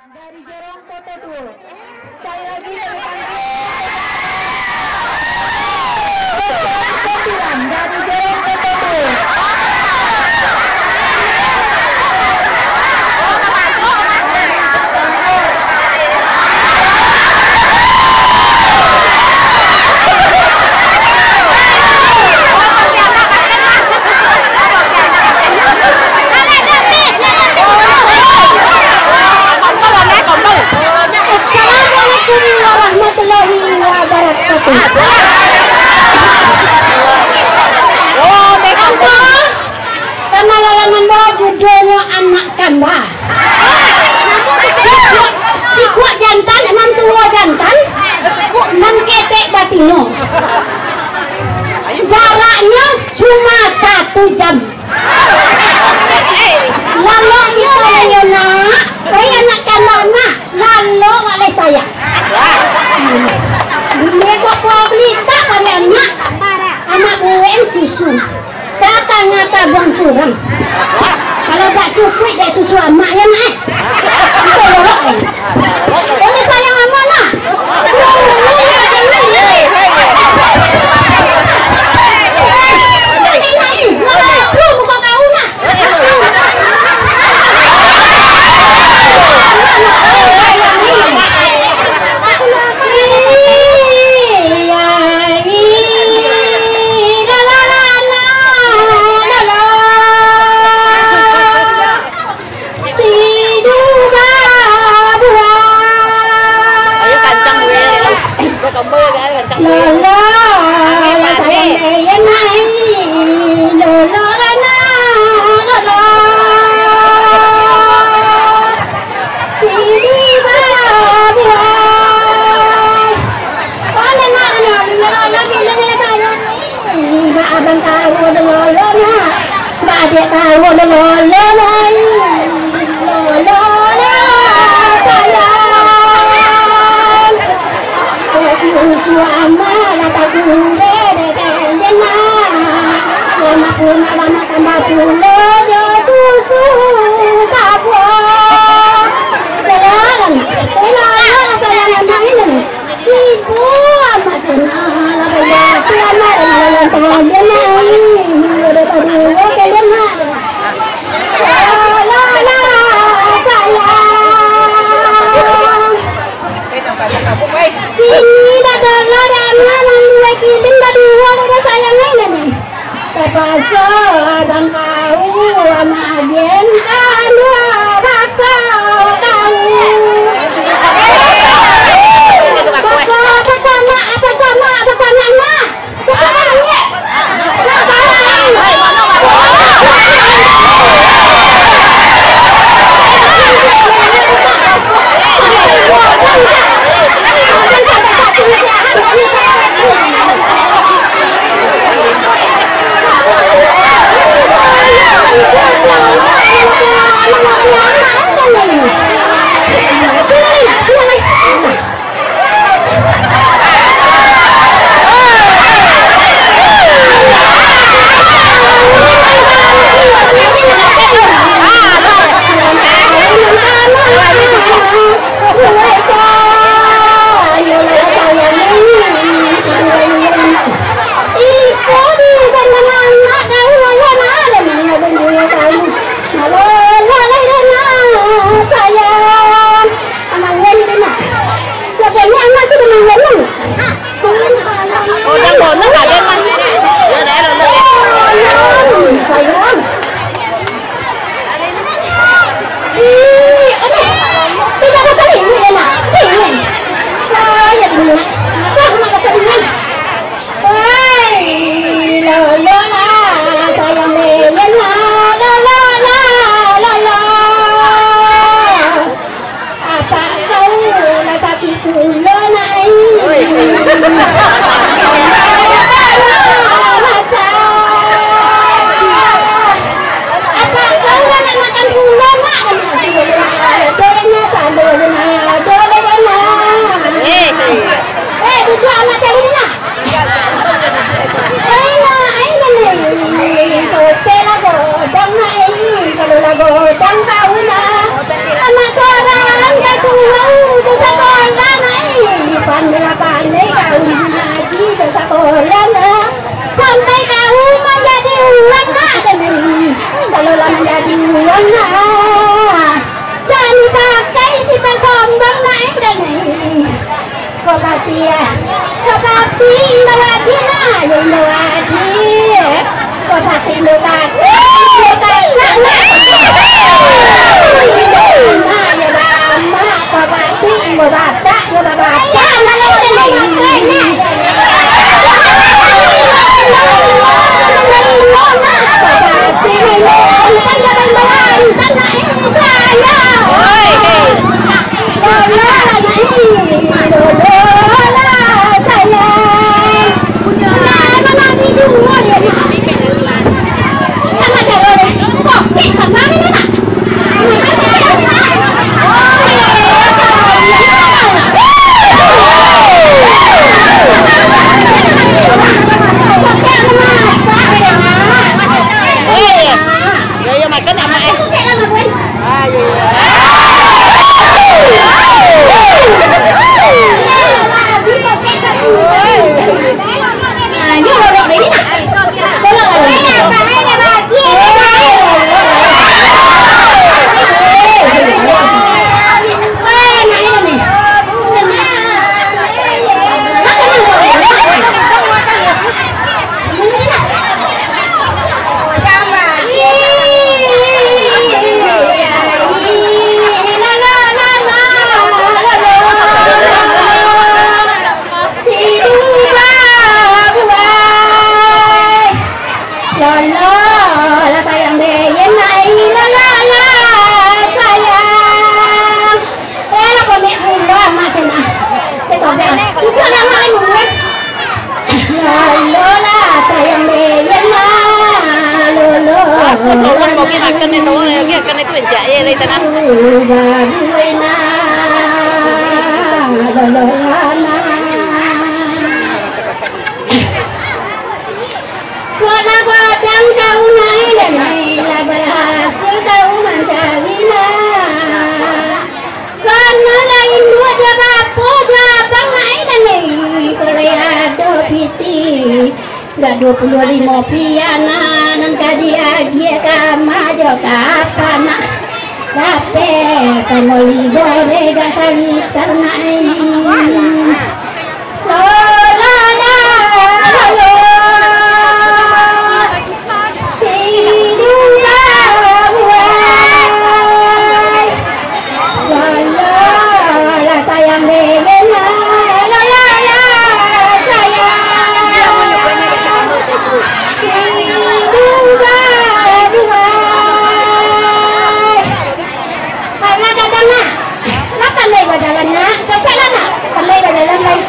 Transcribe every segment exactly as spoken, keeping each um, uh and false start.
Dari Jorong Koto Tuo. Sekali lagi kami panggil. Dari Jorong Koto Tuo. Assalamualaikum warahmatullahi wabarakatuh. Kamalalangan bawa judulnyo Anak Kamba. Sikuak, sikuak jantan, nan tuo jantan, nan ketek batino. Jaraknyo cuma satu jam. Lalok kito yo nak, oi anak kandang nak, lalok wak lai sayang. Beko po bali tak kami anak, anak buwek susu, satangah tabuang surang. Kalau dak cukuik dek susu amak yo nak eh. Itu lorok eh. Ini sayang amak nak. Pati, ah. Kok pati imbau adik, nah, yo imbau adik. Kok pati imbau kakak, imbau kakak, nah. Imbau amak, yo baamak. Kok pati imbau bapak, yo babapak. Kok pati imbau intan, yo baimbau intan, nah, eh, sayang. Oi, hei. Yo, yo, makan, Amak, eh. Ah, yo, yo. Lolo, lah sayang dek, yo nak, eh, lolo, lah sayang. Eh, lah, konek pulo, Mak, sen, ah. Sen, konek. Udah lah, Mak, eh, mulai. Lolo, lah sayang dek, yo nak, lolo. Aku sorang mau pergi makan ni, sorang lagi makan itu, encak, eh, lah, di tanah. Udah, buai, nak, lolo, lah, nak. Kok lah gadang kau, nak, eh, lah barasil kau mancari, nak. Karano lah induak jo bapo jo abang, nak, eh, Korea do piti. Dak duo puluah limo pianak nan ka diagiah ka ma jo ka pa, nak. Dapek ka moli boreh dak saliter, nak, eh. Lola, lola, lola. Tidu babuai. Lola, lah sayang dek, lola, lola, lah sayang. Tidu babuai. Alah, gadang, nak. Lah pandai bajalan, nak. Capeklah, nak. Pandai bajalan lai.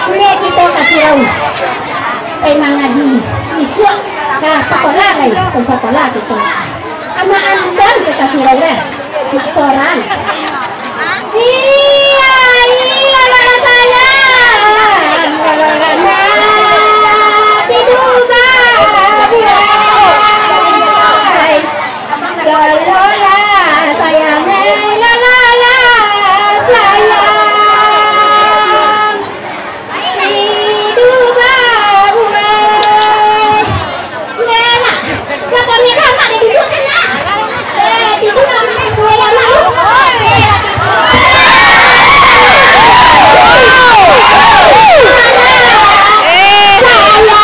Buliah kito ka surau. Pai mangaji. Isuak ka sakolah lai. Ka sakolah kito. Amak antar ka surau lah. Kito sorang. Iya, iya, lah sayang. Lah, lah, lah, nak. Tidu babuai. Lololah sayang, eh, lololah sayang. Tidu babuai. Ngelah. Lah pamik amak ni duduk sana. Eh, tidu amak ni duduk anak lu. Eh, lah tidu.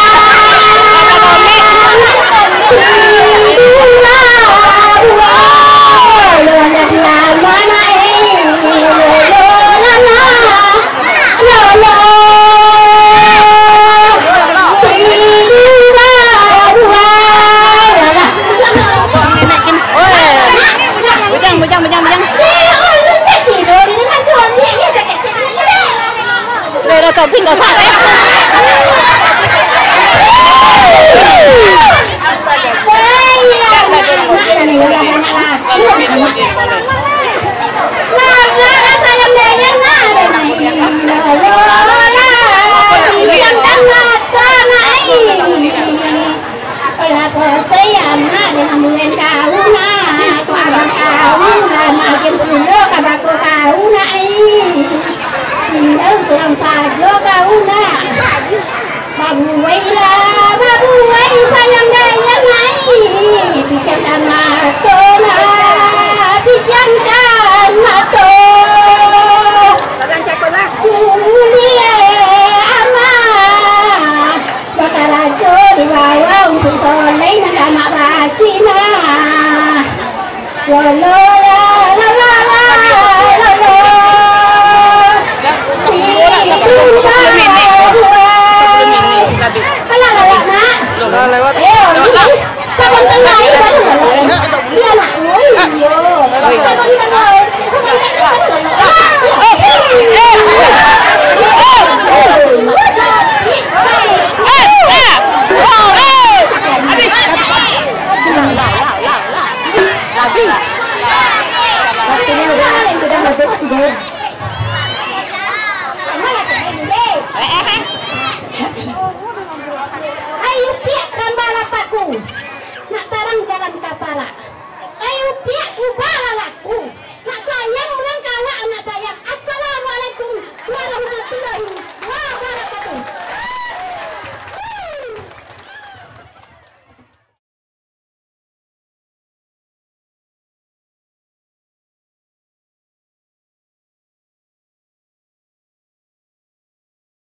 Bujang, bujang, bujang, bujang. Lah, lah, tapi kau salah.